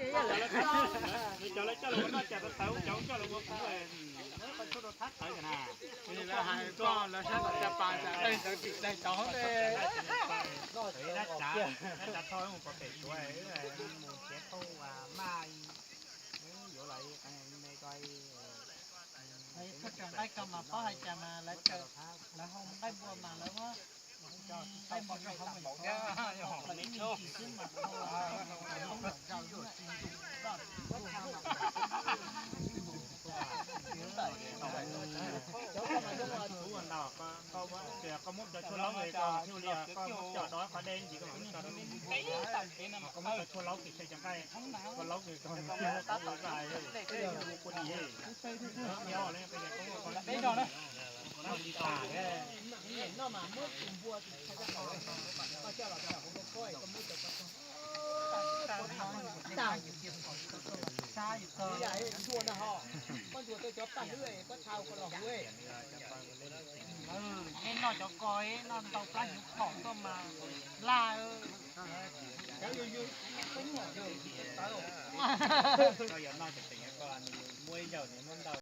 Cov lawv coj los ua noj cas tau tawv, cov coj los ua kuv, qhov tshuaj rau thab tawv na. Lawv hais koj lawv sab tom caj pas, daig ntawd tim daig tod ne. Dab tsav, dab tsav thoj mus pov pem suav, mus nrhiav thauj maj, yuav los me ko. Koj tseem nqaij ko mas paub hais cas mas lawv, lawv hau nqaij npua mas lawv muab nqaij npua rau hauv mas, ib me ntsis xwb mas Koj muab cov tshuaj laub, koj muab coj do qhov deb ntsis, koj muab cov tshuaj laub kis tseg cov nqaij, koj laub kis tau nws thiaj muab qhov ua zaj, ua li, peb zog na. Neb noj cov ko, noj ntau plab hnyuv phom tuaj mas laj. Koj yuav noj cov teem ko, muab ib zaug nws muab ntau.